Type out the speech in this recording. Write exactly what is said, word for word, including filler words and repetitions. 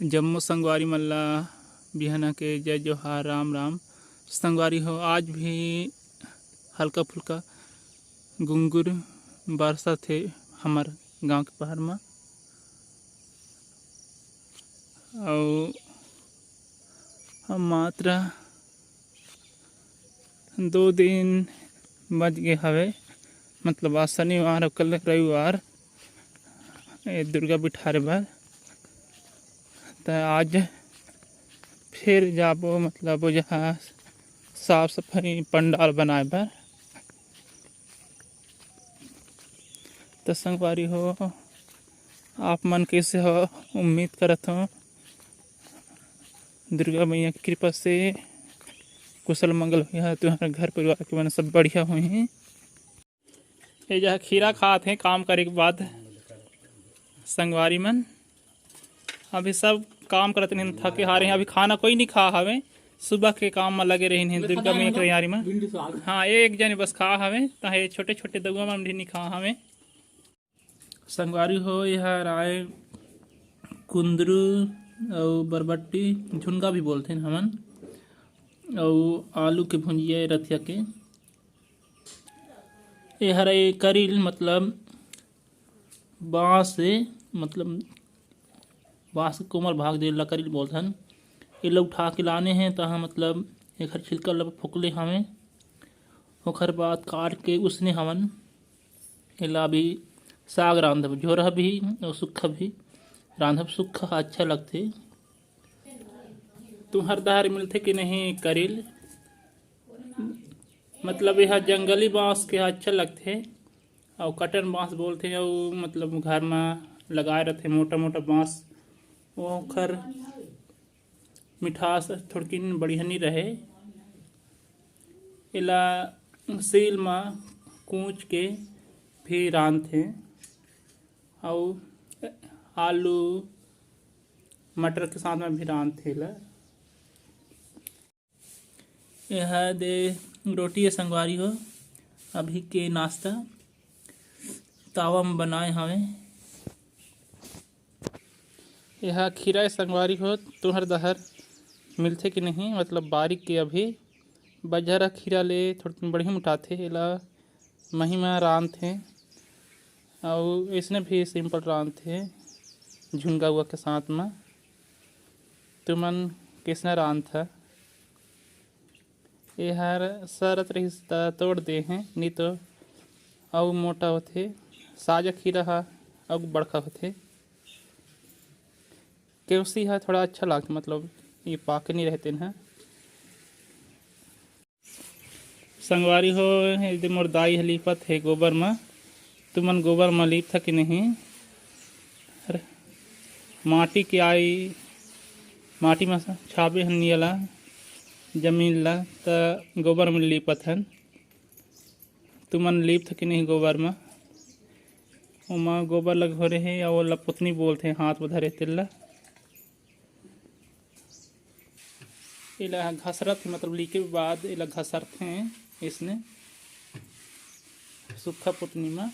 जम्मो संगवारी मन ला बिहना के जय जोहार, राम राम। संगवारी हो, आज भी हल्का फुल्का गुंगुर बरसत हे हमर गांव के पहाड़ म। अउ हम मात्र दो दिन बच गे हवे, मतलब आज शनिवार अउ कल रविवार, ए दुर्गा बिठारे बर। त आज फिर जाबो, मतलब जहाँ साफ सफाई पंडाल बनाए बर। त संगवारी हो, आप मन कैसे हो? उम्मीद करत हो दुर्गा मैया के कृपा से कुशल मंगल होही, तुम्हारे घर परिवार के मन सब बढ़िया होही। ये जहाँ खीरा खात हे काम करे के बाद संगवारी मन, अभी सब काम करत रहिन, थके हारे हैं, अभी खाना कोई नहीं खा हवे, सुबह के काम में लगे रहिन हैं दुर्गा मैया के तैयारी में। भिंडी साग। हाँ, एक जने बस खा हवे, ताहे छोटे छोटे दउआ मन भी नहीं खा हवे। संगवारी हो, ये हर आए कुंदरू अउ बरबट्टी, झुनगा भी बोलथे हमन, अउ आलू के भुंजिया रथिया के। ये हर आए करील, मतलब बांस से, मतलब बांस के कोमल भाग दे ला करील बोलथन। एला उठा के लाने हैं, तहाँ मतलब एखर छिलका ला फोकले हवे, ओखर बाद काट के उसने हवन। एला अभी साग रांधब, झोरहा भी अउ सुक्खा भी रांधब। सुक्खा अच्छा लगथे। तुंहर डहर मिलथे कि नहीं करील? मतलब यह जंगली बांस के अच्छा लगथे, अउ कटन बांस बोलथे, अउ मतलब घर म लगाए रथे मोटा मोटा बांस, ओखर मिठास थोड़किन बढ़िया नी रहे। एला सील म कूच के भी रांधथे, अउ आलू मटर के साथ में भी रांधथे एला। एहा दे रोटी हे संगवारी हो, अभी के नाश्ता तावा म बनाए हवे। एहा खीरा हे संगवारी हो, तुंहर डहर मिलथे कि नहीं, मतलब बारी के अभी बजरा खीरा ले थोड़किन बढ़िया मिठाथे, एला मही म रांधथे। अउ इसने भी simple रांधथे झुनगा उआ के साथ म। तुमन कइसना रांधथा? एहर सरत रहिस त तोड़ दे हे, नी तो अउ मोटा होथे। साजा खीरा ह अउ बड़का होथे। केवसी ह थोड़ा अच्छा लागथे, मतलब ये पाके नहीं रहते हैं। संगवारी हो, एदे मोर दाई ह लीपत हे गोबर म। तुमन गोबर म लीपथा कि नहीं? अरे, माटी के आई, माटी म छाबे हन नियला जमीन ला, त गोबर म लीपत हन। तुमन लीपथा कि नहीं गोबर म? ओमा गोबर ल घोरे हे, अउ ओला पुतनी बोलथे, हाथ म धरे तेला। एला घसरत हे, मतलब लीपे के बाद एला घसरथे इसने सुक्खा पुतनी म।